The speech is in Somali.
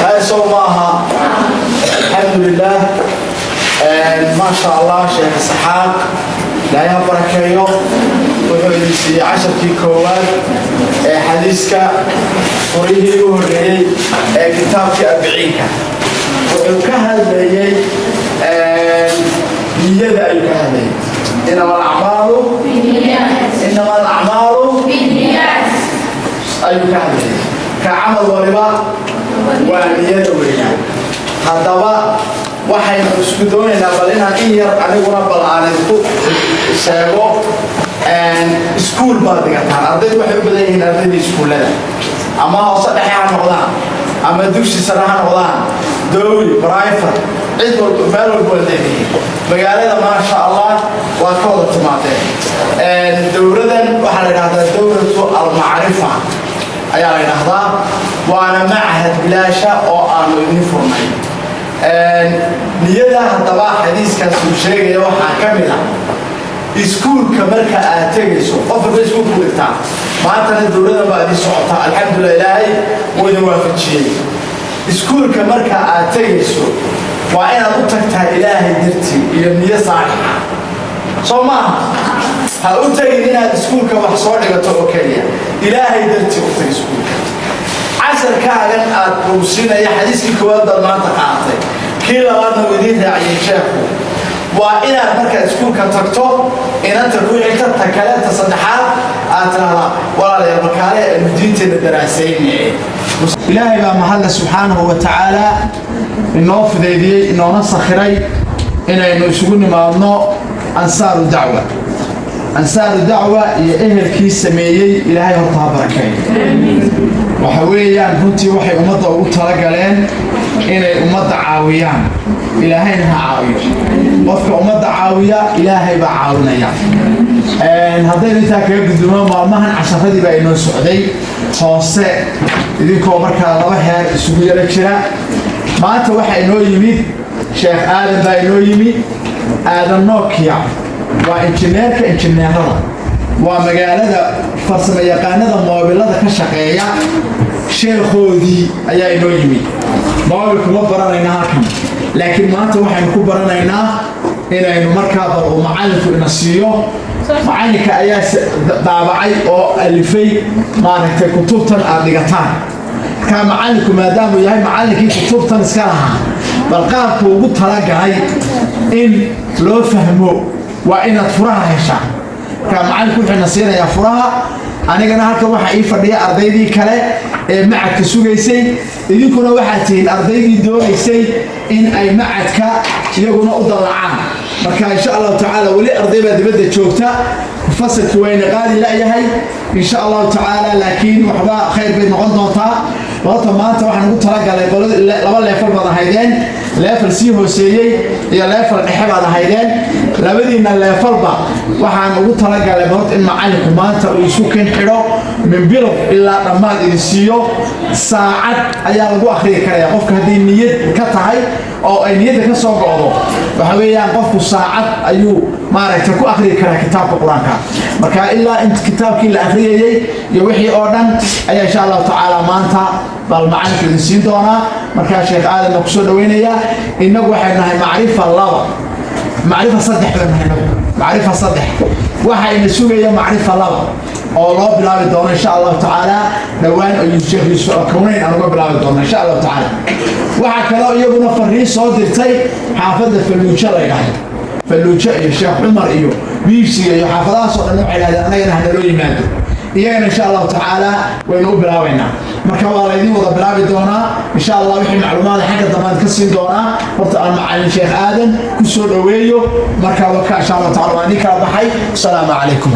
Khayr soo maaha? Alxamdulilah, maasha Allah. Sheekh Isxaaq, Ilaahay ha barakeeyo, wuxuu idin siiyey casharkii koowaad ee xadiiska, furihii u horreeyey ee kitaabkii Arbiciinka. Wuxuu ka hadlayey niyada ayuu ka hadlayay. إنما الأعمال، إنما الأعمال ayuu ka hadlayay. Ka camal waliba waa niyada weeyaan. Haddaba waxaynu isku doonaynaa bal inaan in yar aniguna bal aan idinku sheego. Iskuul baad dhigataan. Ardaydu waxay u badan yihiin ardaydii iskuullada, ama hoose dhexe ha noqdaan ama dugsi sare ha noqdaan, dowli, private, cid walba, meel walba waad leedihiin. Magaalada, maasha Allah, waad ka wada timaadeen. Dowladan waxaa la idhahdaa Dowlatu Almacrifa ayaa la idhahdaa, waana machad bilaasha oo aanu idiin furnay. Niyada haddaba xadiiskaas uu sheegaya waxaa ka mid ah iskuulka marka aad tegayso. Qof walba iskuulku dhigtaa. Maantana dowladan baa idin socota, alxamdulilah, Ilaahay wuu idin waafajiyey. Iskuulka marka aad tegayso waa inaad u tagtaa Ilaahay dartii iyo niyo saalixa, soo maaha? Ha u tegin inaad iskuulka wax soo dhigato oo keliya. Ilaahay dartii u tag iskuulka. Casharkaagan aad bogsinaya, xadiiskii koowaad baad maanta qaadatay, kii labaadna uu idiin raaciyey sheekhu. Waa inaad markaad iskuulka tagto, inanta ku xigta, ta kale, ta saddexaad, aad tidhahdaa: "Walaalayaal, markaale aynu diinteenna daraasayne." Ilaahay baa mahadle subxaanahu wa tacaala, inoo fudaydiyey, inoona sakhiray inaynu isugu nimaadno Ansaaru Dacwa. Ansaaru Dacwa iyo ehelkii sameeyey, Ilaahay horta ha barakeeyo. Waxa weeyaan, runtii waxay ummadda ugu talagaleen inay ummadda caawiyaan. Ilaahayna ha caawiyo. Qofka ummadda caawiya, Ilaahay baa caawinaya. Haddaynu intaa kaga gudubno, maalmahan casharadii baa inoo socday hoose, idinkoo markaa laba heer isugu yaro jira. Maanta waxaa inoo yimid Sheekh Aadan baa inoo yimid. Aadan Nokia waa injineerka injineerada, waa magaalada farsamo yaqaanada moobilada ka shaqeeya sheekhoodii ayaa inoo yimid. Moobilku ma baranayna halkan, laakiin maanta waxaynu ku baranaynaa inaynu markaa bal uu macallinku ina siiyo. Macallinka ayaa daabacay oo alifay, maaragtay, kutubtan aad dhigataan. Markaa macallinku maadaamuu yahay macallinkii kutubtan iska lahaa, bal qaabku ugu talagalay in loo fahmo waa inaad furaha heshaa. Markaa macallinku wuxuu ina siinayaa furaha. Anigana halkan waxaa ii fadhiya ardaydii kale ee macadka sugaysay. Idinkuna waxaad tihiin ardaydii doonaysay in ay macadka iyaguna u dallacaan. Marka insha Allahu tacaala weli arday baa dibadda joogta, fasalkii wayna qaadi la'yahay insha Allahu tacaala, laakiin waxba khayr bay noqon doontaa. Horta maanta waxaan ugu talagalay qolada laba level baad ahaydeen, level sii hooseeyey iyo level dhexe baad ahaydeen. Labadiina levelba waxaan ugu talagalay horta in macallinku maanta uu isu ken xidho, min bilow ilaa dhammaad idin siiyo. Saacad ayaa lagu akhriyi karaya qofka haddii niyad ka tahay oo ay niyadda ka soo go'do. Waxa weeyaan, qofku saacad ayuu, maaragtay, ku akhriyi karaa kitaabka Qur-aanka. Marka ilaa in kitaabkii la akhriyayey iyo wixii oo dhan ayaa insha Allahu tacaala maanta bal macalinku idin siin doonaa. Markaa Sheekh Aadan baan kusoo dhaweynayaa. Innagu waxaynu nahay Macrifa 2, Macrifa 3 baynu nahay inagu, Macrifa 3. Waxayna sugaya Macrifa 2 oo loo bilaabi doono insha Allahu tacaala dhowaan, oo Sheekh Yuusuf Alkownayn aan uga bilaabi doono insha Allahu tacaala. Waxaa kaloo iyaguna fariin soo dirtay xaafadda Falluujo la yidhaahdo, Falluujo iyo Sheekh Cumar iyo Biibsiga iyo xaafadahaasoo dhan. Waxay dhahdeen annagana hanaloo yimaado. Iyagana insha Allahu tacaala waynu u bilaabaynaa. Marka waa laydin wada bilaabi doonaa insha Allah. Wixii macluumaada xagga dambe ka siin doonaa. Horta aan macalin Sheekh Aadan ku soo dhoweeyo. Marka waka insha Allahu tacala waan idin kala baxay. Asalaamu calaykum.